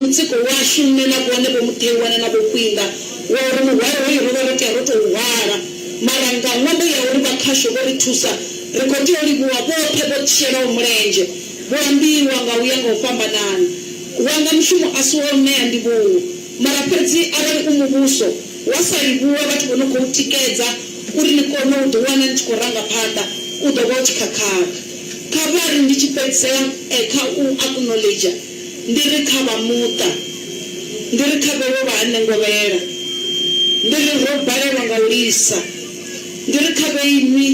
Mutsiko washu nṋe na vhone Vho Mutheiwana na Vho Kwinga wa uri muhwalo hoyu ro vha ro tea ro tou hwala mara nga ṅwambo ya uri vha khasho vho ri thusa ri khou tea u livhuwa vhoṱhe vho shelaho mulenzhe. Vho ambiwa nga u ya nga u fhambanana. Wanga mushumo a si wa u ṋea ndivhuwo mara fhedzi arali u muvhuso wa sa livhuwa vhathu vho no khou tikedza uri ni kone u ḓiwana ni tshi khou ranga phanḓa u ḓo vha u tshi khakhaka. Kha vha ri ndi tshi fhedzisela kha u acknowledger Ndi ri kha vha muṱa, ndi ri kha vhewe vha ha Nengovhela, ndi ri ro balelwa nga u lisa, ndi ri kha vheinwi,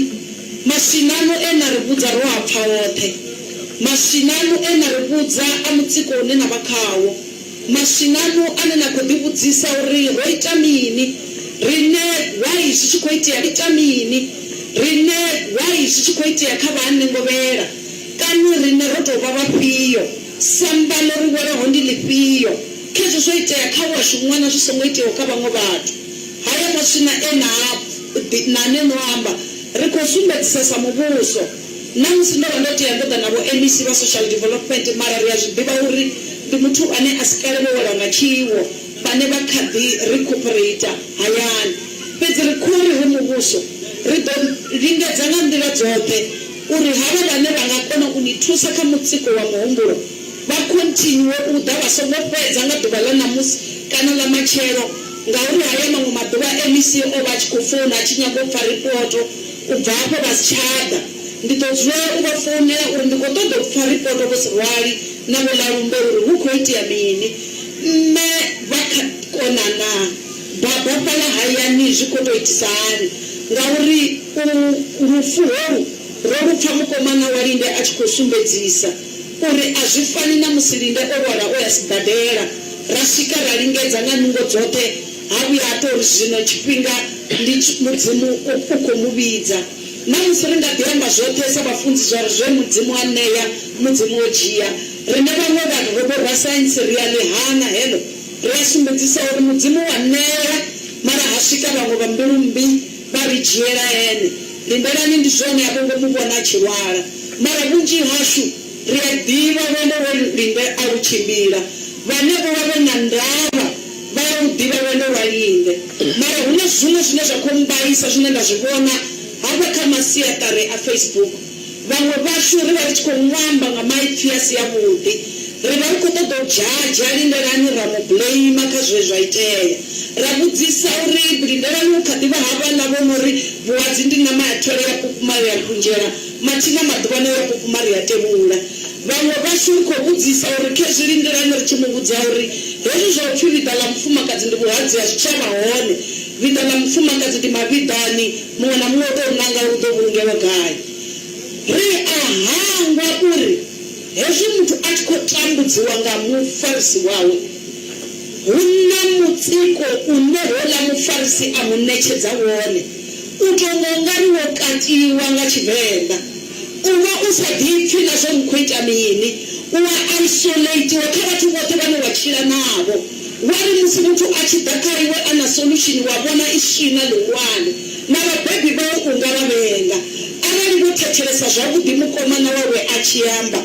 maswina aṋu e na ri vhudza ro a pfa oṱhe, maswina aṋu e na ri vhudza a mutsiko une na vha khawo, maswina aṋu ane na khou ḓivhudzisa uri ro ita mini riṋe, why zwi tshi khou itea, ita mini riṋe, why zwi tshi khou itea kha vha ha Nengovhela. Kani riṋe ro tou vha vhafhio? Samba ḽo ri welaho ndi ḽifhio? Khezwi zwo itea kha washu ṅwana zwi songo iteaho kha vhaṅwe vhathu. Haya maswina e na a na ane no amba, ri khou sumbedzisa sa muvhuso. Na musi ndo vha ndo tea ndo ḓa na Vho MEC vha Social Development mara ri a zwi ḓivha uri ndi muthu ane a si kale vho welwa nga tshiwo vhane vha kha ḓi recuperate hayani. Fhedzi ri khou ri ri muvhuso ri ḓo lingedza nga nḓila dzoṱhe uri havha vhane vha nga kona u ni thusa kha mutsiko wa muhumbulo vha khonthinyuwe u ḓa vha songo fhedza nga ḓuvha ḽa ṋamusi kana ḽa matshelo ngauri haya maṅwe maḓuvha MEC o vha a tshi khou founa a tshi nyaga u pfa ripoto u bva hafho vha si tsha ḓa. Ndi ḓo dzulela u vha founela uri ndi khou ṱoḓa u pfa ripoto Vho Sirwali na Vho Lalumbe uri hu khou itea mini. Mme vha kha kona naa? Baba fhaḽa hayani zwi khou tou itisa hani? Ngauri u lufu holu ro lu pfa mukomana wa Linde a tshi khou sumbedzisa uri a zwi fani na musi Linde o lwala o ya sibadela. Ra swika ra lingedza nga nungo dzoṱhe ha vhuya ha tou ri zwino tshifhinga ndi Mudzimu u khou mu vhidza. Na musi ri nga ḓi amba zwoṱhe sa vhafunzi zwa ri zwe Mudzimu a ṋea, Mudzimu o dzhia. Riṋe vhaṅwe vhathu ro vhorasaintsi ri a ḽi hana heḽo. Ri a sumbedzisa uri Mudzimu wa ṋea, mara ha swika vhaṅwe vha mbilu mmbi vha ri dzhiela ene. Lindelani ndi zwone a vho ngo mu vhona a tshi lwala. Mara vhunzhi hashu ri a ḓivha lwendo lwe Linde a lu tshimbila. Vhane vho vha vhe na ndavha vha ya lu ḓivha lwendo lwa Linde. Mara hu na zwiṅwe zwine zwa khou mmbaisa zwine nda zwi vhona hafha kha masiaṱari a Facebook. Vhaṅwe vhashu ri vha ri tshi khou ṅwamba nga maipfi a si avhuḓi. Ri vha ri khou ṱoḓa u dzhadzha Lindelani ra mu blame kha zwe zwa itea. Ra vhudzisa uri Lindelani u kha ḓi vha havhaḽa vho no ri vhuhadzi ndi ṋama ya thwele ya pupuma ri a kunzhela, mathina maḓuvhano ya pupuma ri a tevhula. Vhaṅwe vhashu ri khou vhudzisa uri khezwi Lindelani ri tshi mu vhudza uri hezwi zwa u pfi vhiḓa ḽa mufumakadzi ndi vhuhadzi a zwi tsha vha hone, vhiḓa ḽa mufumakadzi ndi mavhiḓani, Muṅwe na muṅwe u tou nanga uri u ḓo vhulungelwa gai. Ri a hangwa uri hezwi muthu a tshi khou tambudziwa nga mufarisi wawe, hu na mutsiko une houḽa mufarisi a mu ṋetshedza wone. U tou nga u nga ri wo katiwa nga Tshivenḓa. U vha u sa ḓipfi na zwa uri u khou ita mini. U a isolatiwa kha vhathu vhoṱhe vhane wa tshila navho. Wa ri musi muthu a tshi ḓa kha iwe a na solution wa vhona i swina ḽihulwane. Na vhabebi vhau u nga vha vhenga. Arali vho thetshelesa zwavhuḓi mukomana wawe a tshi amba,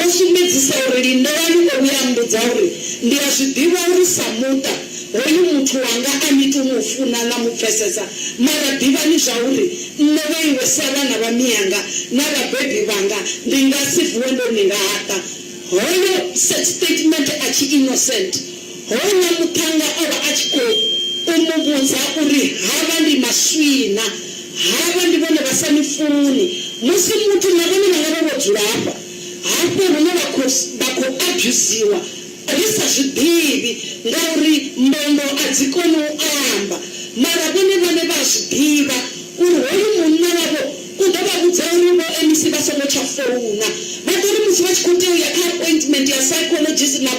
o sumbedzisa uri Lindelani o vhuya a mmbudza uri, Ndi a zwi ḓivha uri sa muṱa, hoyu muthu wanga a ni tou mu funa na mu pfesesa, mara ḓivhani zwauri nṋe vhoiwe sa vhana vha mianga na vhabebi vhanga ndi nga si vuwe ndo ni laṱa. Hoyo said statement a tshi innocent. Houḽa muṱhannga o vha a tshi khou u mu vhudza uri havha ndi maswina, havha ndi vhone vha sa ni funi. Musi muthu na vhone vha nga vha vho dzula hafha, hafho hune vha khou vha khou abusiwa ri sa zwi ḓivhi ngauri mbondo a dzi koni u amba. Mara vhone vhaṋe vha a zwi ḓivha uri hoyu munna wavho U ḓo vha vhudza uri vho MEC vha songo tsha founa. Vha ḓo ri musi vha tshi khou tea u ya kha appointment ya psychologist na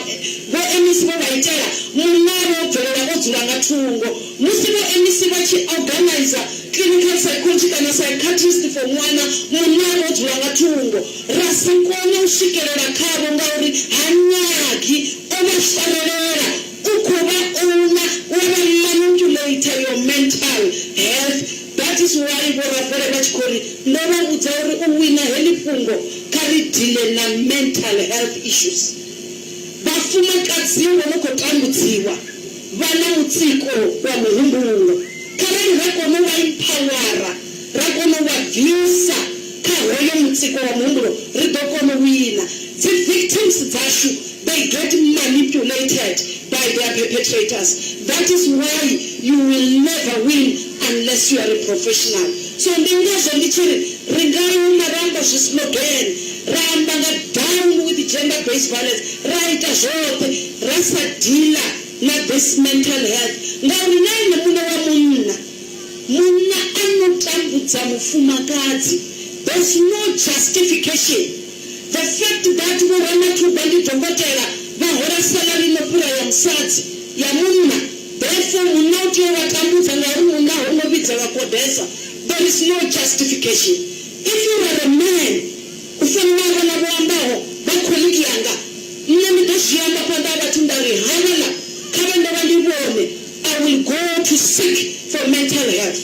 vho MEC vho vha itela, munna a vha o bvelela o dzula nga thungo. Musi vho MEC vha tshi organiser clinical psychology kana psychiatrist for ṅwana, munna a vha o dzula nga thungo. Ra si kone u swikelela khavho ngauri ha nyagi, o vha farelela. U khou vha owner, u a vha manipulator your mental health. That is why Vho Ravele vha tshi khou ri ndo vha vhudza uri u wina heḽi fhungo kha ri deale na mental health issues. Vhafumakadzi vho no khou. Vha na mutsiko wa muhumbulo. Kharali ra kona u vha emphawara, ra kona u vha bvisa kha hoyo mutsiko wa muhumbulo, ri ḓo kona u wina. Dzi victims dzashu they get manipulated by their perpetrators. That is why you will never win unless you are a professional. So ndi ngazwo ndi tshi ri ri nga ima ra amba zwi slogan, ra amba nga down with gender based violence, ra ita zwoṱhe ra sa dealer na this mental health ngauri na ene muṋe wa munna, munna a no tambudza mufumakadzi there's no justification. The fact that Vho Ramathuba ndi dokotela vha hola salary ino fhira ya musadzi ya munna therefore munna u tea u vha tambudza ngauri munna ho ngo vhidzelwa CODESA there is no justification. If you are a man u fana na havhaḽa vho ambaho vha colleague yanga nṋe ndi ḓo zwi amba phanḓa ha vhathu nda ri havhaḽa kha vhe ndo vha ndi vhone I will go to seek for mental health.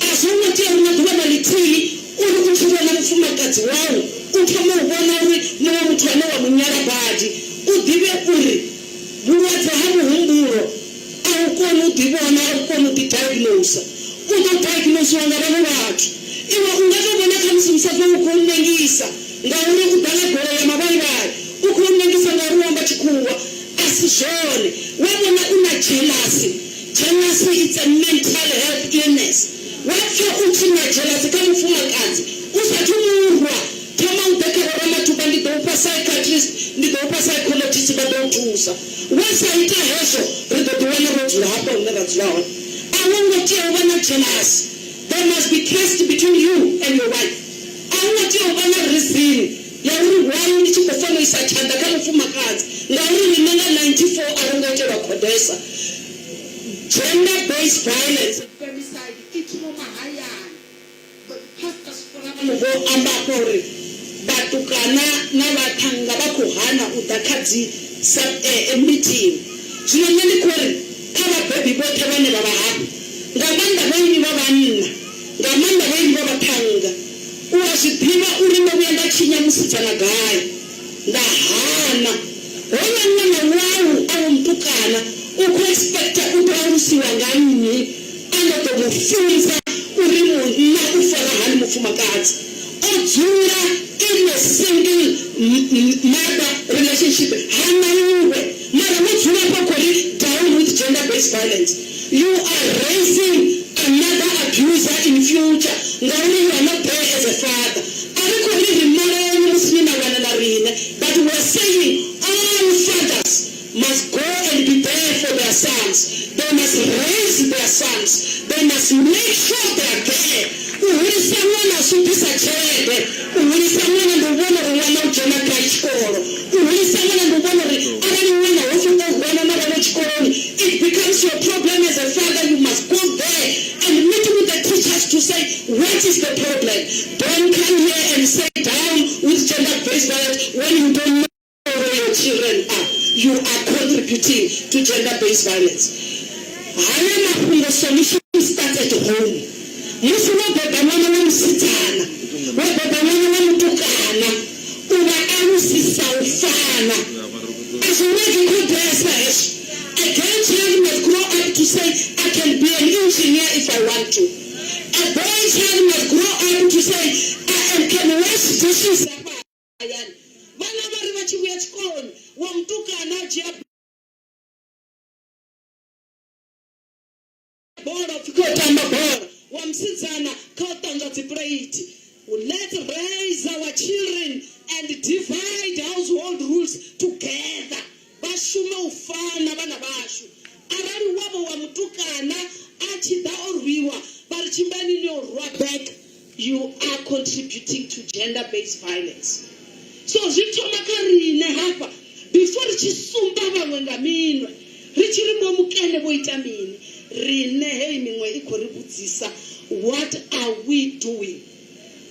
A zwo ngo tea uri na ḓuvha na ḽithihi uri u tshi vhona mufumakadzi wau u thome u vhona uri muṅwe muthu ane wa mu nyala badi. U ḓivhe uri vhulwadze ha muhumbulo a u koni u ḓivhona, a u koni u ḓidiagnosa. U ḓo diagnosiwa nga vhaṅwe vhathu. Iwe u nga tou vhona khamusi musadzi wau u khou nengisa ngauri u ḓa nga goloi ya mavhaivhai, u khou nengisa ngauri u amba tshikhuwa. A si zwone. Wa vhona u na jealousy. Jealousy it's a mental health illness. Wa pfa u tshi na jealousy kha mufumakadzi u sathu murwa, thoma u ḓe kha vho Ramathuba ndi ḓo ufha psychiatrist, ndi ḓo ufha psychologist vha ḓo u thusa. Wa sa ita hezwo ri ḓo ḓi wana ro dzula hafha hune ra dzula hone. A wo ngo tea u vha na jealousy. There must be trust between you and your wife. A wo ngo tea u vha na reason ya uri why ndi tshi khou fanela u isa tshanḓa kha mufumakadzi ngauri riṋe nga 94 a ro ngo itelwa CODESA. Gender based violence and femicide i thoma hayani. Pastor Sforano vho amba afha uri vhatukana na vhaṱhannga vha khou hana u ḓa kha dzi meeting. Zwino nṋe ndi khou ri kha vhabebi vhoṱhe vhane vha vha hafha, nga maanḓa vhoinwi vha vhanna, nga maanḓa vhoinwi vha vhaṱhannga, U a zwi ḓivha uri ndo vhuya nda tshinya musidzana gai? Nda hana. Houḽa ṅwana wau a wo mutukana u khou expecta u ḓo alusiwa nga nnyi a no ḓo mu funza uri munna u fara hani mufumakadzi? O dzula in a single mother relationship hana iwe mara wo dzula hafha u khou ri down with gender based violence. You are raising another abuser in future ngauri you are not there as a father. A ri khou ri ri maleni musi ni na vhana na riṋe but we are saying all fathers must go and be there for their sons. They must raise their sons. They must make sure they are there. U hulisa ṅwana a si u ḓisa tshelede. U hulisa ṅwana ndi u vhona uri ṅwana u dzhena gai tshikolo. U hulisa ṅwana ndi u vhona uri arali ṅwana ho pfi o rwana na vhaṅwe tshikoloni, it becomes your problem as a father, you must go there and meet with the teachers to say what is the problem. Don't come here and say down with gender based violence when you don't know where your children are. You are contributing to gender based violence. Haya mafhungo solution starts at home. Musi wo beba ṅwana wa musidzana, wo beba ṅwana wa mutukana, u vha alusisa u fana. A zwi nyagi khobesa hezwo. A girl child must grow up to say I can be an engineer if I want to. A boy child must grow up to say I am can wash dishes hafha hayani. Vhana vha ri vha tshi vhuya tshikoloni, wa mutukana a dzhia bola upfi kha u tamba bola, wa musidzana kha u ṱanzwa dzipuleithi. Let's raise our children and divide household rules together. Vha shume u fana vhana vhashu. Arali wavho wa mutukana a tshi ḓa o rwiwa, vha ri tshimbilani ni yo rwa back, you are contributing to gender based violence. So zwi thoma kha riṋe hafha before ri tshi sumba vhaṅwe nga minwe ri tshi ri vho mukene vho ita mini, riṋe heyi miṅwe i khou ri vhudzisa what are we doing.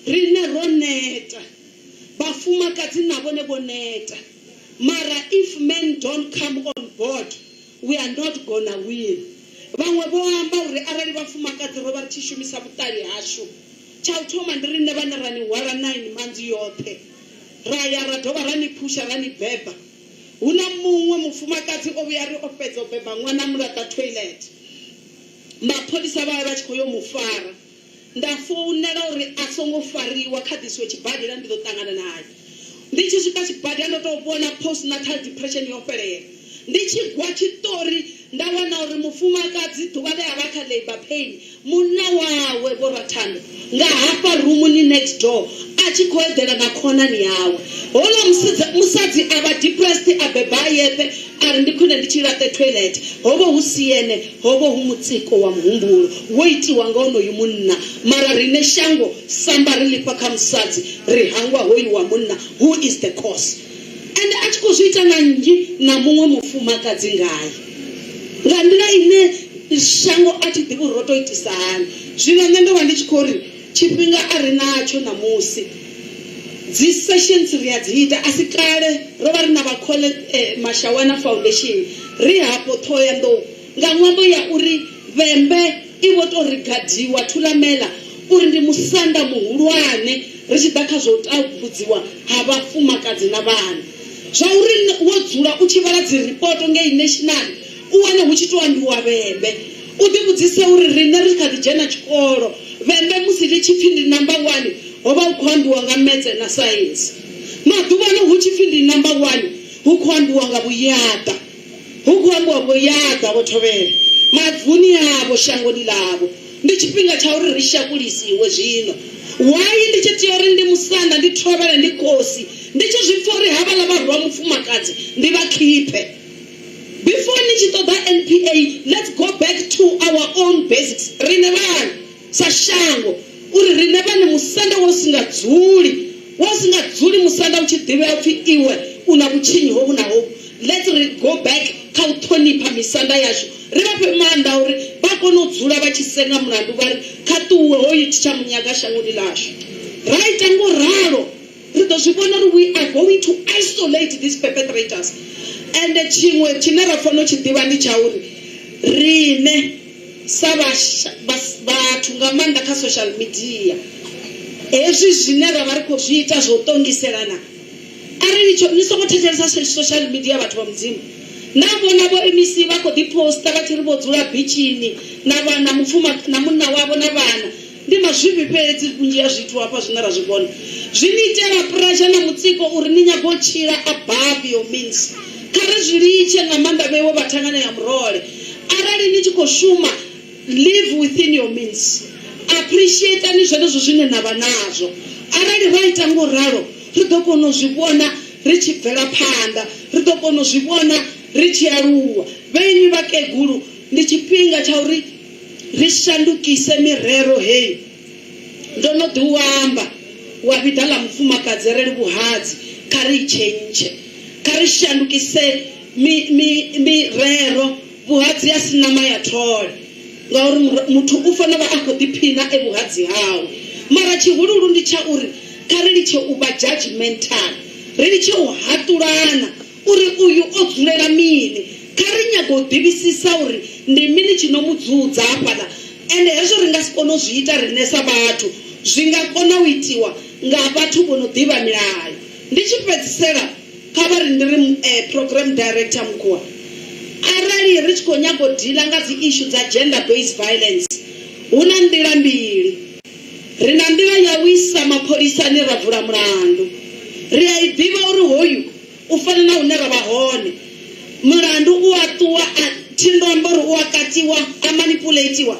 Riṋe ro neta, vhafumakadzi na vhone vho neta, mara if men don't come on board we are not gonna win. Vhaṅwe vho amba uri arali vhafumakadzi ro vha ri tshi shumisa vhuṱali hashu, Tsha u thoma ndi riṋe vhane ra ni hwala 9 manzi yoṱhe, ra ya ra dovha ra ni phusha ra ni beba. Hu na muṅwe mufumakadzi o vhuya ri o fhedza u beba ṅwana mulaṱa toilet, mapholisa vha vha vha tshi khou yo mu fara. Nda founela uri a songo fariwa kha ḓisiwe tshibadela ndi ḓo ṱangana naye. Ndi tshi swika tshibadela ndo tou vhona postnatal depression yo fhelela. Ndi tshi gwa tshiṱori nda wana uri mufumakadzi ḓuvha ḽe a vha kha labour pain munna wawe Vho Rathando nga hafha rumuni next door a tshi khou eḓela na khonani yawe. Houḽa musadzi a vha depressed a beba a yeṱhe a ri ndi khwine ndi tshi laṱe toilet. Ho vha hu si ene, ho vha hu mutsiko wa muhumbulo wo itiwa nga onoyu munna. Mara riṋe shango samba ri ḽi fha kha musadzi ri hangwa hoyu wa munna who is the cause. Ende a tshi khou zwi ita na nnyi na muṅwe mufumakadzi ngae. Nga nḓila ine shango a thi ḓivhi uri ro tou itisa hani. Zwino nṋe ndo vha ndi tshi khou ri tshifhinga a ri natsho ṋamusi. Dzi sessions ri a dzi ita, a si kale ro vha ri na vha Khole Mashawana Foundation ri hafho Ṱhohoyanḓou nga ṅwambo ya uri Vhembe i vho tou ri gadiwa thulamela uri ndi musanda muhulwane ri tshi ḓa kha zwa u tambudziwa ha vhafumakadzi na vhana. Zwa uri wo dzula u tshi vhala dzi ripoto ngei national u wane hu tshi tou ambiwa Vhembe, u ḓi vhudzise uri riṋe ri kha ḓi dzhena tshikolo Vhembe musi ḽi tshi pfi ndi number one ho vha hu khou ambiwa nga maths na science. Maḓuvhano hu tshi pfi ndi number one hu khou ambiwa nga vhuyaḓa. Hu khou ambiwa vhuyaḓa vho thovhela mavuni avho shangoni ḽavho. Ndi tshifhinga tsha uri ri shakulisiwe zwino. Why ndi tshi tea uri ndi musanda, ndi thovhele, ndi khosi, ndi tshi zwi pfa uri havhaḽa vharwa mufumakadzi ndi vha khiphe? Before ni tshi ṱoḓa NPA, let's go back to our own basics, riṋe vhaṋe sa shango, uri riṋe vhaṋe musanda wa u si nga dzuli, wa u si nga dzuli musanda u tshi ḓivhea upfi iwe u na vhutshinyi hovhu na hovhu. Let's ri go back kha u ṱhonipha misanda yashu, ri vha fhe maanḓa a uri vha kone u dzula vha tshi senga mulandu vha ri kha ṱuwe hoyu thi tsha mu nyaga shangoni ḽashu. Ra ita ngo ralo ri ḓo zwi vhona uri we are going to isolate these perpetrators. Ende tshiṅwe tshine ra fanela u tshi ḓivha ndi tsha uri riṋe sa vhathu nga maanḓa kha social media hezwi zwine ra vha ri khou zwi ita zwa u ṱongiselana Arali tsho, ni songo thetshelesa social media vhathu vha Mudzimu. Na vhona vho MEC vha khou ḓi poster vha tshi ri vho dzula bitshini na vhana mupfuma na munna wavho na vhana. Ndi mazwifhi fhedzi vhunzhi ha zwithu hafha zwine ra zwi vhona. Zwi ni itela pressure na mutsiko uri ni nyage u tshila above your means. Kha ri zwi litshe nga maanḓa vheiwe vha thangana ya murole. Arali ni tshi khou shuma Live within your means. Appreciatani zwenezwo zwine na vha nazwo. Arali ra ita ngo ralo, ri ḓo kona u zwi vhona ri tshi bvela phanḓa, ri ḓo kona u zwi vhona ri tshi aluwa. Vheinwi vhakegulu, ndi tshifhinga tsha uri ri shandukise mirero heyi. Ndo no ḓi u amba, wa vhiḓa ḽa mufumakadzi arali vhuhadzi, kha ri i tshentshe. Kha ri shandukise mi, mi, mirero. Vhuhadzi a si ṋama ya thole, ngauri muthu u fanela u vha a khou ḓiphina e vhuhadzi hawe. Mara tshihuluhulu ndi tsha uri kha ri litshe u vha judgemental, ri litshe u haṱulana uri uyu o dzulela mini. Kha ri nyage u ḓivhisisa uri ndi mini tshi no mu dzudza hafhaḽa. Ende hezwo ri nga si kone u zwi ita riṋe sa vhathu, zwi nga kona u itiwa nga vhathu vho no ḓivha milayo. Ndi tshi fhedzisela, Kha vha ri ndi ri Programme Director Mukhuwa, arali ri tshi khou nyaga u dealer nga dzi issue dza gender based violence, hu na nḓila mbili. Ri na nḓila ya u isa mapholisani ra vula mulandu. Ri a i ḓivha uri hoyu u fana na hune ra vha hone, mulandu u a ṱuwa, a thi ndo amba uri u a katiwa, a manipulatiwa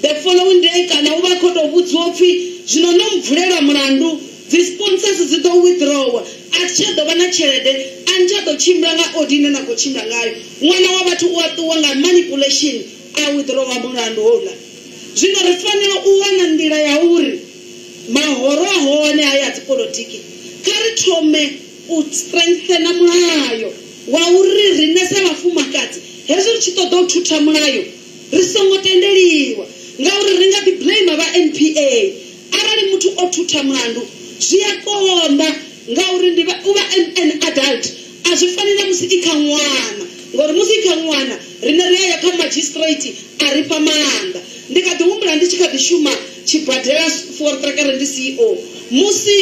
the following day kana u vha a khou tou vhudziwa u pfi zwino no mvulela mulandu, Dzi sponsors dzi ḓo withdrawer, a thi tsha ḓo vha na tshelede, a ni tsha ḓo tshimbila nga Audi ine na khou tshimbila ngayo. Ṅwana wa vhathu u a ṱuwa nga manipulation a withdrawer mulandu houḽa. Zwino ri fanela u wana nḓila ya uri mahoro a hone haya a dzipolotiki kha ri thome u strengthena mulayo wa uri riṋe sa vhafumakadzi hezwi ri tshi ṱoḓa u thutha mulayo ri songo tendeliwa ngauri ri nga ḓi blame vha NPA Arali muthu o thutha mulandu, zwi a konḓa ngauri ndi u vha an adult a zwi fani na musi i kha ṅwana ngauri musi i kha ṅwana riṋe ri a ya kha magistrate a ri fha maanḓa. Ndi kha ḓi humbula ndi tshi kha ḓi shuma tshibadela Voortrekker ndi CEO musi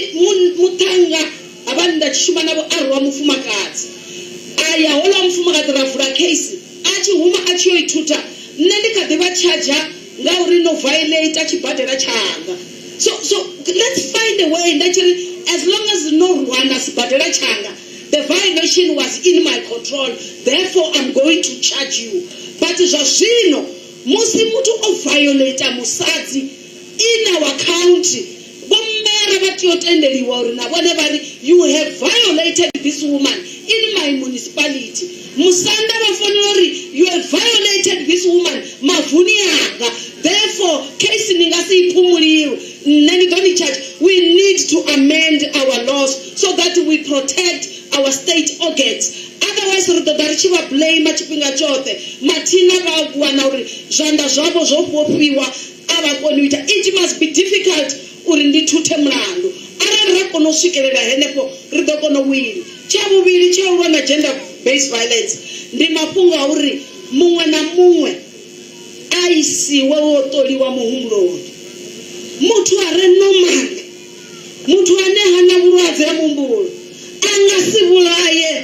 muṱhannga havha nda tshi shuma navho a rwa mufumakadzi a ya houḽa mufumakadzi ra vula case a tshi huma a tshi yo i thutha nṋe ndi kha ḓi vha tshadzha ngauri no violate tshibadela tshanga. So so let's find a way nda tshi ri as long as no rwana sibadela tshanga the violation was in my control therefore I'm going to charge you. But zwa zwino musi muthu o violate musadzi in our county vho mmera vha tea u tendeliwa uri na vhone vha ri you have violated this woman in my municipality. Musanda vha fanela uri you have violated this woman mavuni anga therefore case ni nga si i phumuliwe nṋe ndi ḓo ni charge. We need to amend our laws so that we protect our state organs, otherwise ri ḓo ḓa ri tshi vha blame tshifhinga tshoṱhe. Mathina vha wana uri zwanḓa zwavho zwo fhofhiwa a vha koni u ita. It must be difficult uri ndi thuthe mulandu. Arali ra kona u swikelela henefho ri ḓo kona u wina. Tsha vhuvhili tsha u lwa na gender based violence ndi mafhungo a uri muṅwe na muṅwe a isiwe wo ṱoliwa muhumbuloni. Muthu a re normal, muthu ane hana vhulwadze ha muhumbulo a nga si vhulaye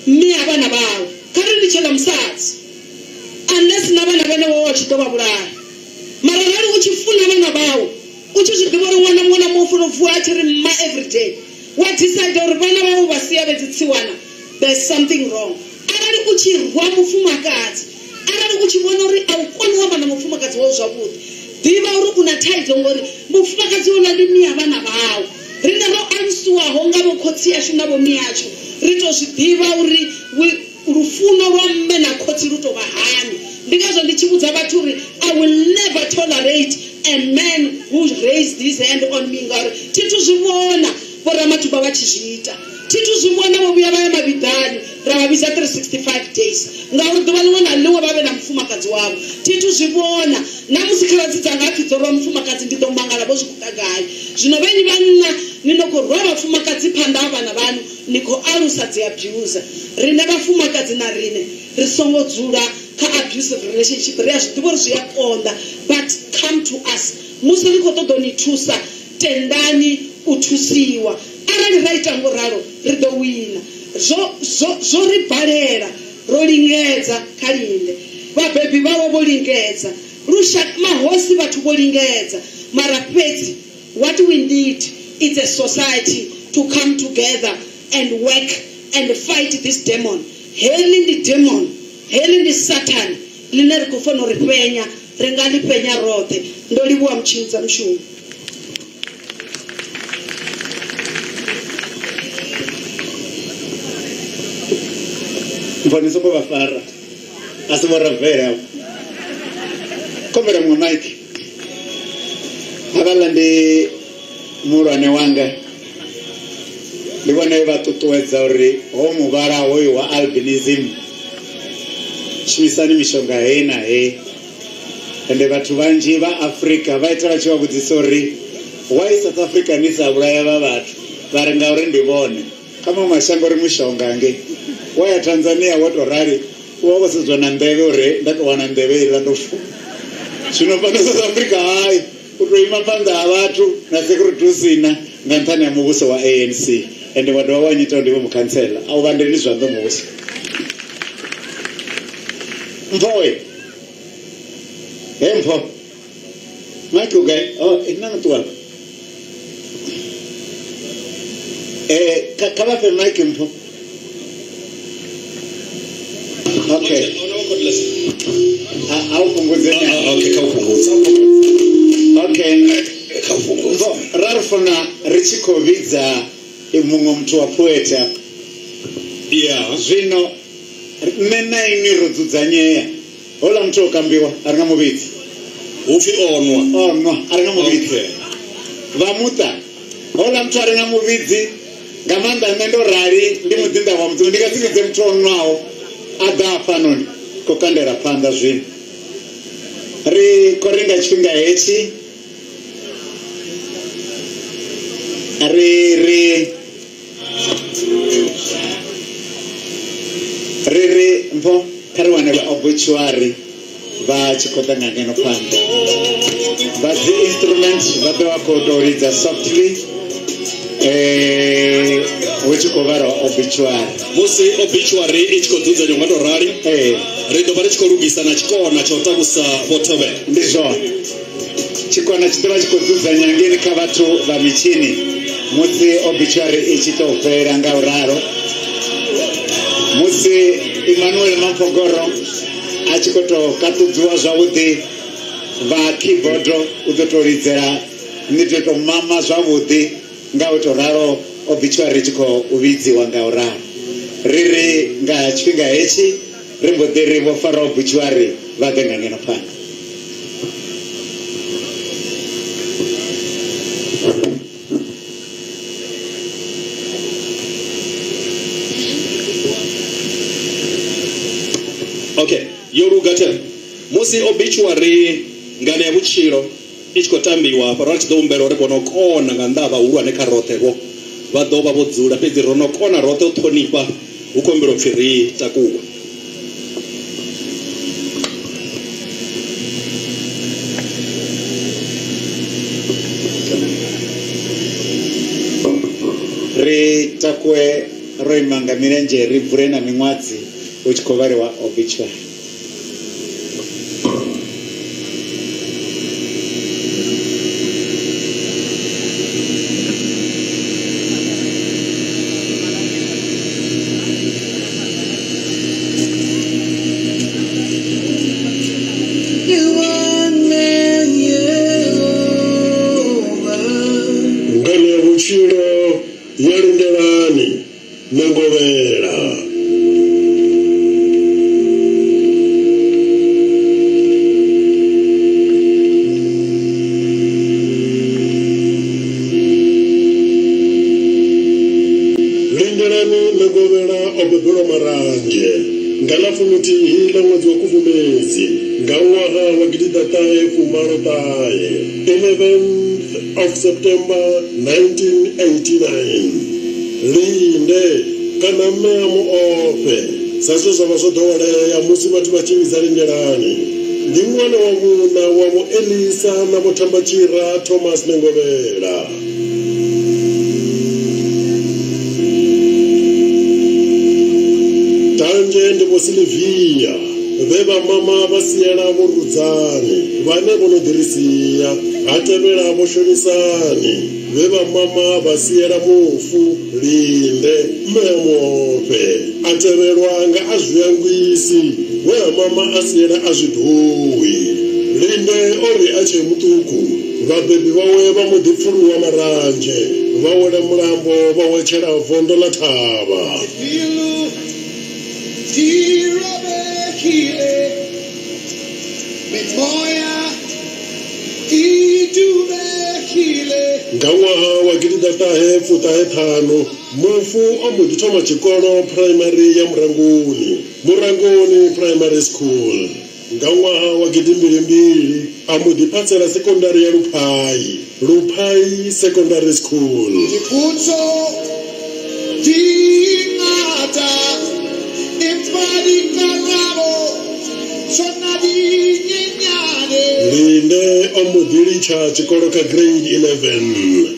mme a vhana vhawe. Kha ri litshe ḽa musadzi unless na vhana vhene wo wa tshi ḓo vha vhulaya. Mara arali u tshi funa vhana vhau, u tshi zwi ḓivha uri ṅwana muṅwe na muṅwe u funa u vuwa a tshi ri mma everyday, wa decide uri vhana vhau vha sia vhe dzitsiwana, there's something wrong. Arali u tshi rwa mufumakadzi, arali u tshi vhona uri a u koni u amba na mufumakadzi wau zwavhuḓi, ḓivha uri u na thaidzo ngori mufumakadzi houḽa ndi mme a vhana vhau. Riṋe ro alusiwaho nga vho khotsi ashu na vho mme ashu ri to zwi ḓivha uri lufuno lwa mme na khotsi lu tou vha hani. Ndi ngazwo ndi tshi vhudza vhathu uri I will never tolerate a man who raised his hand on me ngauri thi thu zwi vhona vho Ramathuba vha tshi zwi ita. Thi thu zwi vhona vho vhuya vha ya mavhiḓani ra vha vhidza 365 days ngauri ḓuvha ḽiṅwe na ḽiṅwe vha vhe na mufumakadzi wavho. Thi thu zwi vhona na musi khaladzi dzanga hapfi dzo rwa mufumakadzi ndi ḓo mangala vho zwi guda gai. Zwino vhenyi vhanna ni no khou rwa vhafumakadzi phanḓa ha vhana vhaṋu ni khou alusa dzi abuser. Riṋe vhafumakadzi na riṋe ri songo dzula kha abusive relationship, ri a zwi ḓivha uri zwi a konḓa but come to us musi ri khou ṱoḓa u ni thusa, tendani u thusiwa. Arali ra ita ngo ralo ri ḓo wina. Zwo zwo zwo ri balela, ro lingedza kha linde. Vhabebi vhawe vho lingedza, lushaka mahosi vhathu vho lingedza mara fhedzi what we need it's a society to come together and work and fight this demon. Heḽi ndi demon, heḽi ndi sathane ḽine ri khou fanela u ri fhenya, ri nga ḽi fhenya roṱhe. Ndo livhuwa mutshidza mushumo. Mpho ni songo vha fara a si vho ravele avho. Khombela muṅwe mike. Havhaḽa ndi muhulwane wanga, ndi vhone vha ṱuṱuwedza uri ho muvhala hoyu wa albinism shumisani mishonga heyi na heyi. Ende vhathu vhanzhi vha Afrika vha ita vha tshi vha vhudzisa uri why South Africa ni sa vhulaya vha vhathu, vha ri ngauri ndi vhone. Kha maṅwe mashango ri mushonga ngei, wa ya Tanzania wo to rali u vha wo sedzwa na nḓevhe uri nda to wana nḓevhe iḽa ndo pfuma. Zwino fhano South Africa hai, u to ima phanḓa ha vhathu na security u sina nga nṱhani ha muvhuso wa ANC. Ende wa dovha wa nyita uri ndi vhe mukhantsela, a u vhandeli zwanḓa muvhuso. Mpho we, he Mpho, Mike u gai? Oh, nna no ṱuwa. Kha vha fhe Mike Mpho. Okay. A u fhungudze nyana. Okay, kha u fhungudze. Okay. Kha u fhungudze. Mpho, ra ri funa ri tshi khou vhidza muṅwe muthu wa poet afha. Yeah. Zwino nṋe na inwi ro dzudzanyea. Houḽa muthu o kambiwa a ri nga muvhidzi. Hu pfi o nwa. O nwa a ri nga muvhidzi. Okay. Vha muṱa houḽa muthu a ri nga muvhidzi nga maanḓa nṋe ndo rali ndi muḓinḓa wa Mudzimu ndi nga si vhidze muthu o nwaho a ḓa hafhanoni khou kandela phanḓa zwino. Ri khou ringa tshifhinga hetshi ri ri Ri ri Mpho kha ri wane vha obituary vha tshi khou ḓa nga ngeno phanḓa. Vha dzi instrument vha ḓo vha khou tou lidza softly. Hu tshi khou vhalwa obituary. Musi obituary i tshi khou dzudzanywa nga tou rali, Ee, ri ḓo vha ri tshi khou lugisa na tshikona tsha u takusa Vho Thovhele. Ndi zwone. Tshikona tshi ḓo vha tshi khou dzudzanya ngeni kha vhathu vha mitshini musi obituary i tshi tou fhela nga u ralo. Musi Emmanuel Mamphogoro a tshi khou tou kaṱudziwa zwavhuḓi vha keyboard u ḓo tou lidzela ni ḓo tou mama zwavhuḓi nga u tou ralo obituary i tshi khou vhidziwa nga u ralo. Ri ri nga tshifhinga hetshi ri mbo ḓi ri vho fara obituary vha ḓe nga ngeno phanḓa. Okay, yo luga thero. Musi obituary ngano ya vhutshilo i tshi khou tambiwa hafha, ro ri tshi ḓo humbela uri vho no kona nga nnḓa ha vhahulwane kha roṱhe vho vha ḓo vha vho dzula, fhedzi ro no kona roṱhe u ṱhonifha hu khou humbela u pfhi ri takuwe. Ri takuwe ro ima nga milenzhe ri bvule na miṅwadzi hu tshi khou vhaliwa obituary. Ngano ya vhutshilo ya Lindelani Nengovhela. Lindelani Nengovhela o bebelwa Maranzhe nga ḽa fuminthihi ḽa ṅwedzi wa Khubvumedzi nga ṅwaha wa gidiḓaṱahe fumalo ṱahe, 11th of September 1989. Linde kana mme a Muofhe, sa zwe zwa vha zwo ḓowelea musi vhathu vha tshi vhidza Lindelani, ndi ṅwana wa vhuṋa wa Vho Elisa na Vho Thambatshira Thomas Nengovhela. Tanzhe ndi Vho Silivia vhe vha mama vha siela Vho Rudzani vhane vho no ḓi ri sia, ha tevhela Vho Shonisani vhe vha mama vha siela mufu Linde mme a Muofhe, a tevhelwa nga Azwiyangwisi we a mama a siela Azwiduwi. Linde o ri a tshee muṱuku, vhabebi vhawe vha mbo ḓi pfuluwa Maranzhe vha wela mulambo vha wetshela vondo ḽa thavha. Pelo di robegile, memoya e dubegile. Nga ṅwaha wa gidiḓaṱahe fuṱahe ṱhanu, mufu o mbo ḓi thoma tshikolo phuraimari ya Murangoni, Murangoni Primary School. Nga ṅwaha wa gidimbili mbili, a mbo ḓi phatsela sekondari ya Luphai, Luphai Secondary School. Dipotso di ngata, empa dikarabo tsona di nyenyane. Linde o mbo ḓi litsha tshikolo kha grade 11.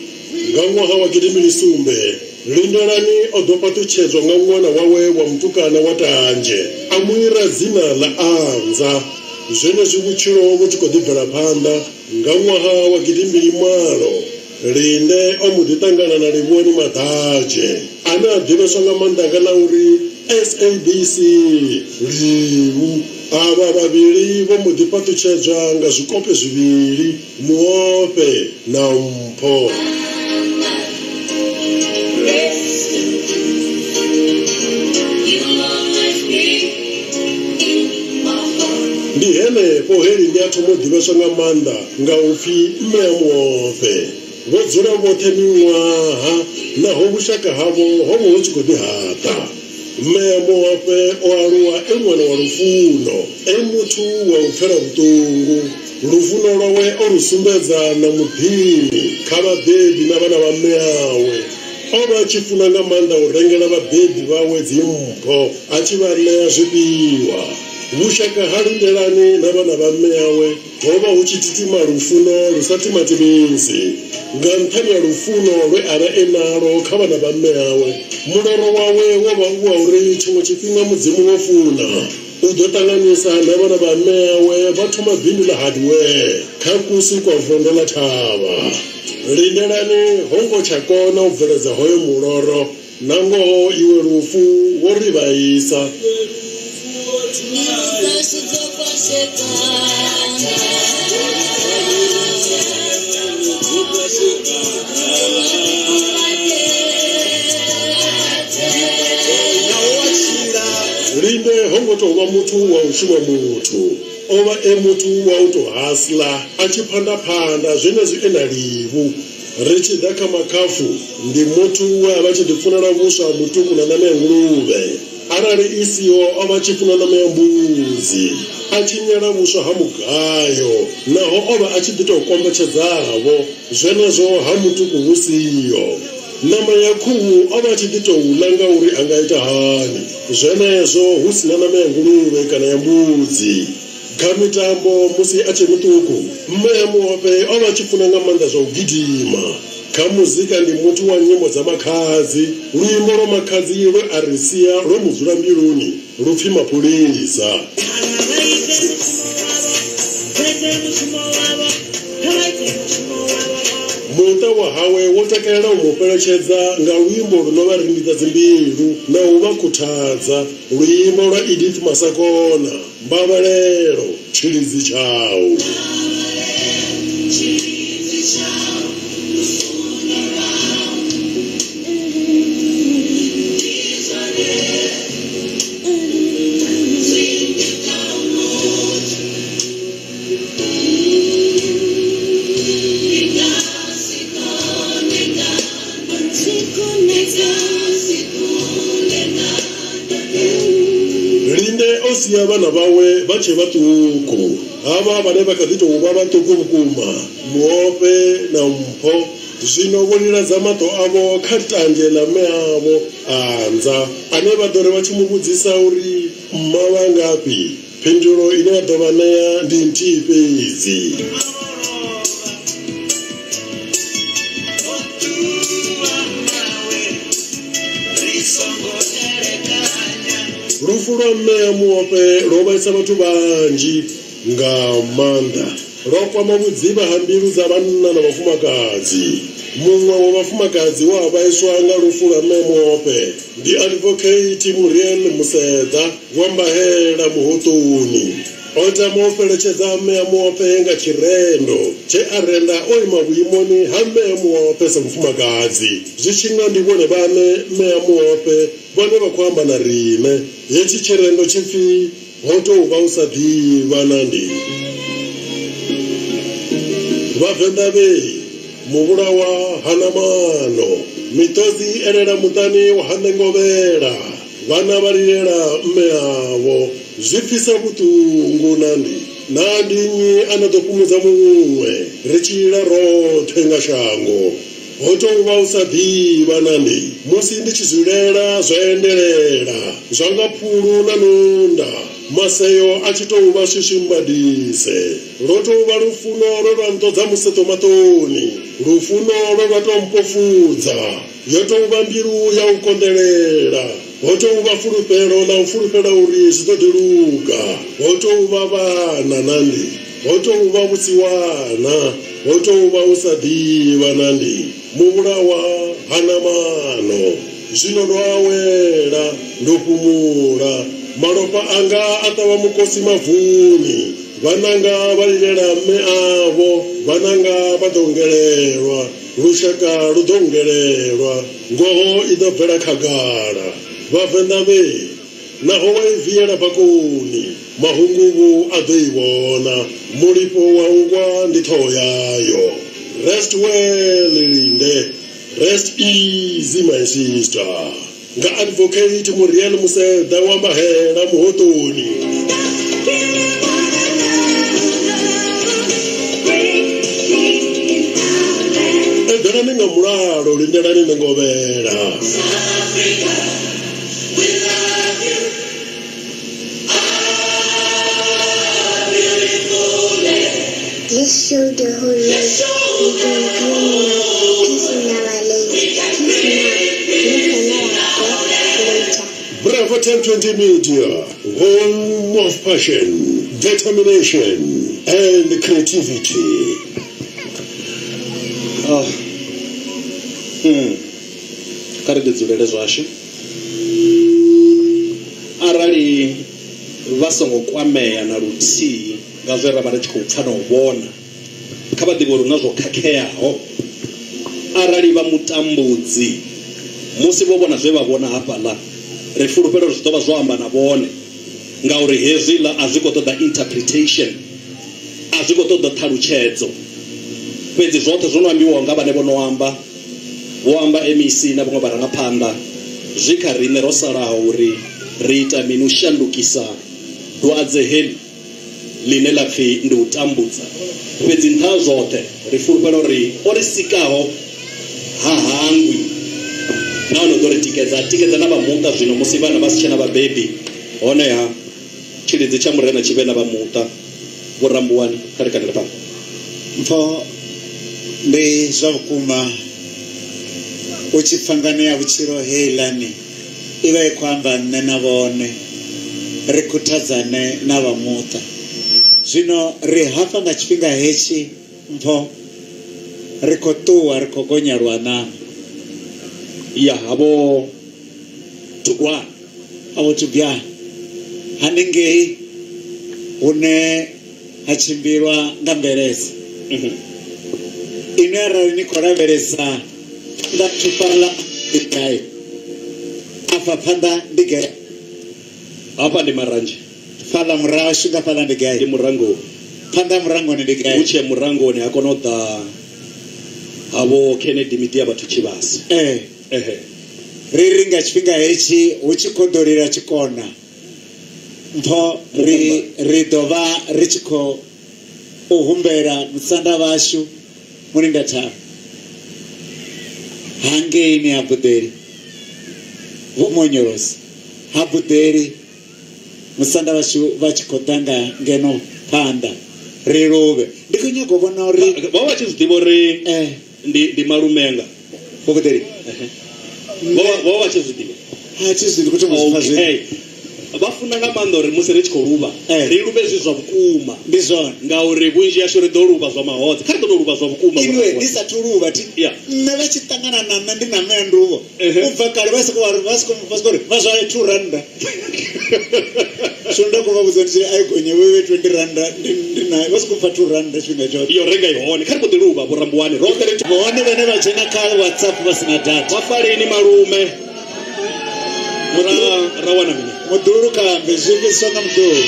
Nga ṅwaha wa gidimbili sumbe, Lindelani o ḓo fhaṱutshedzwa nga ṅwana wawe wa mutukana wa tanzhe, a mu ira dzina ḽa Anza. Zwenezwi vhutshilo vhu tshi khou ḓi bvela phanḓa, nga ṅwaha wa gidimbili malo, Linde o mbo ḓi ṱangana na Livhuwani Maḓadzhe, ane a ḓivheswa nga maanḓa nga ḽa uri SABC Liwu. Avha vhavhili vho mbo ḓi fhaṱutshedzwa nga zwikope zwivhili, Muofhe na Mpho. Ndi henefho he Lindi a thoma u ḓivheswa nga maanḓa nga u pfi Mme a Muofhe. Vho dzula vhoṱhe miṅwaha naho vhushaka havho ho vha hu tshi khou ḓi haṱa. Mme a Muofhe o aluwa e ṅwana wa lufuno, e muthu wa u pfela vhuṱungu. Lufuno lwawe o lu sumbedza na muḓini, kha vhabebi na vhana vha mme awe. O vha a tshi funa nga maanḓa u rengela vhabebi vhawe dzimpho, a tshi vha ṋea zwifhiwa. Vhushaka ha Lindelani na vhana vha mme awe ho vha hu tshi titima lufuno lu sa timatimisi. Nga nṱhani ha lufuno lwe a vha e nalwo kha vhana vha mme awe, muloro wawe wo vha u wa uri tshiṅwe tshifhinga Mudzimu wo funa u ḓo ṱanganyisa na vhana vha mme awe vha thoma bindu ḽa hardware kha kusi kwa vondo ḽa thavha. Lindelani ho ngo tsha kona u bveledza hoyo muloro. Nangoho iwe lufu wo ri vhaisa. Mbilu dzashu dzo kwashekana. Linde ho ngo tou vha muthu wa u shuma muthu. O vha e muthu wa u tou hasla a tshi phandaphanda zwenezwi e na livhu. Ri tshi ḓa kha makhafu, ndi muthu we a vha tshi ḓifunela vhuswa ha mutuku na ṋama ya nguluvhe. Arali i siho, o vha a tshi funa ṋama ya mbudzi, a tshi nyala vhuswa ha mugayo, naho o vha a tshi ḓi tou kombetshedza-vho zwenezwo ha mutuku vhu siho. Ṋama ya khuhu o vha a tshi ḓi tou ḽa ngauri a nga ita hani zwenezwo hu si na ṋama ya nguluvhe kana ya mbudzi. Kha mitambo musi a tshe muṱuku, mme a Muofhe o vha a tshi funa nga maanḓa zwa u gidima. Kha muzika ndi muthu wa nyimbo dza makhadzi. Luimbo lwa makhadzi lwe a ri sia lwo mu dzula mbiluni lu pfi Mapholisa. Muṱa wa hawe wo takalela u mu fheletshedza nga luimbo lu no vha rindidza dzimbilu na u vha khuthadza, luimbo lwa Edith Masakona. Mbavhalelo, tshilidzi tshau. Linde o sia vhana vhawe vha tshe vhaṱuku. Havha vhane vha kha ḓi tou vha vhaṱuku vhukuma, Muofhe na Mpho, zwino vho liladza maṱo avho kha tanzhe ḽa mme avho, Anza, ane vha ḓo ri vha tshi mu vhudzisa uri mma vha ngafhi, phindulo ine a ḓo vha ṋea ndi nthihi fhedzi. Lufu lwa mme a Muofhe lwo vhaisa vhathu vhanzhi nga maanḓa. Lwo kwama vhudzivha ha mbilu dza vhanna na vhafumakadzi. Muṅwe wa vhafumakadzi we a vhaiswa nga lufu lwa mme Muofhe ndi Advocate Muriel Museḓa wa Mbahela Muhoṱoni. O tama u fheletshedza mme a Muofhe nga tshirendo tshe a renda o ima vhuimoni ha mme a Muofhe sa mufumakadzi, zwi tshi nga ndi vhone vhaṋe mme a Muofhe vhane vha khou amba na riṋe. Hetshi tshirendo tshi pfi Ho tou vha u sa ḓivha nandi. Vhavenḓa vhe, Muvhulawa ha na maano, miṱodzi i elela muṱani wa ha Ṋengovhela. Vhana vha lilela mme avho. Zwi pfisa vhuṱungu nandi. Naa ndi nnyi a no ḓo fhumudza muṅwe ri tshi lila roṱhe nga shango? Ho tou vha u sa ḓivha nandi. Musi ndi tshi zwi lela zwa endelela, zwa nga phulu na nunda, maseo a tshi tou vha swiswi mbadise. Lwo tou vha lufuno lwe lwa nṱodza museṱo maṱoni, lufuno lwe lwa tou mpofudza. Yo tou vha mbilu ya u konḓelela. Ho tou vha fulufhelo ḽa u fulufhela uri zwi ḓo ḓi luga. Ho tou vha vhana nandi. Ho tou vha vhusiwana. Ho tou vha u sa ḓivha nandi. Muvhulawa ha na maano. Zwino ndo awela, ndo fhumula. Malofha anga a ṱavha mukosi mavuni. Vhananga vha lilela mme avho. Vhananga vha ḓo ngelelwa. Lushaka lu ḓo ngelelwa, ngoho i ḓo bvela khagala. Vhavenḓa vhe, naho wa i viela bakoni, mahunguvhu a ḓo i vhona. Mulifho wa nngwa ndi ṱhoho yayo. Rest well Linde, rest easy my sister. Nga Advocate Muriel Museḓa wa Mahela Muhoṱoni. Eḓelani nga mulalo, lindelani ṋengovhela. Show the whole world we can claim now. Peace in our land. Peace now. Not another death later. Bravo 1020 Media, home of passion, determination, and creativity. Oh. Kha ri ḓi dzulele zwashu. Arali vha songo kwamea na luthihi nga zwe ra vha ri tshi khou pfa na u vhona, kha vha ḓivhe uri hu na zwo khakheaho. Arali vha mutambudzi, musi vho vhona zwe vha vhona hafhaḽa, ri fulufhela uri zwi ḓo vha zwo amba na vhone, ngauri hezwiḽa a zwi khou ṱoḓa interpretation, a zwi khou ṱoḓa ṱhalutshedzo. Fhedzi zwoṱhe zwo no ambiwaho nga vhane vho no amba, vho amba MEC na vhaṅwe vharangaphanḓa, zwi kha riṋe ro salaho uri ri ita mini u shandukisa dwadze heḽi ḽine ḽa pfi ndi u tambudza. Fhedzi nṱha ha zwoṱhe, ri fulufhela uri o ri sikaho ha hangwi nahone u ḓo ri tikedza, a tikedza na vha muṱa zwino musi vhana vha si tshena vhabebi. Honeha tshilidzi tsha Murena tshi vhe na vha muṱa. Vho Rambuwani, kha ri kandele phanḓa. Mpho, ndi zwa vhukuma u tshi pfa nganea vhutshilo heiḽani i vha i khou amba nṋe na vhone, ri khuthadzane na vha muṱa. Zwino ri hafha nga tshifhinga hetshi, Mpho, ri khou ṱuwa ri khou gonya luanama. Ya ha Vho Thugwana. Ha Vho Thugwana, haningei hune ha tshimbilwa nga mvelese. Inwi arali ni khou lavhelesa nga fhaḽa ndi gai? Afha phanḓa ndi gai? Hafha ndi Maranzhe. Fhaḽa murahu hashu nga fhaḽa ndi gai? Ndi Murangoni. Phanḓa ha Murangoni ndi gai? Hu tshee Murangoni ha kona u ḓa ha Vho Kennedy Midiavhathu Tshivhase. Ee. Ehe. Ri ri nga tshifhinga hetshi hu tshi khou ḓo lila tshikona, Mpho, ri ri ḓo vha ri tshi khou u humbela musanda vhashu Mulindathavha hangeini ha Buḓeli, Vho Monyolosi ha Buḓeli, musanda vhashu vha tshi khou ḓa nga ngeno phanḓa, ri luvhe. Ndi khou nyaga u vhona uri Vha vha tshi zwi ḓivha uri ndi ndi malume anga. Vho Buḓeli. Vho vha vha tshi zwi ḓivha. Ha thi zwi ḓivhi, ndi khou thoma u zwi pfa zwino. Okay. Vha funa nga maanḓa uri musi ri tshi khou luvha, ri luvhe zwi zwa vhukuma. Ndi zwone. Ngauri vhunzhi hashu ri ḓo luvha zwa mahodzo. Kha ri ḓo tou luvha zwa vhukuma. Inwe ndi sathu luvha thi. Nṋe vha tshi ṱangana na nṋe ndi na ṋea nduvho. U bva kale vha soko vha soko vha soko ri vha zwale 2 randa. Zwino nda khou vha vhudza ndi tshi ai gonye vho vhe 20 randa ndi ndi nayo vha soko pfa 2 randa tshifhinga tshoṱhe. Yo renga i hone. Kha ri mbo ḓi luvha Vho Rambuwani roṱhe ri. Vhone vhane vha dzhena kha WhatsApp vha si na data. Vha faleni malume. Ra ra wana mini? Muḓulu kha ambe zwi bviswa nga muḓulu.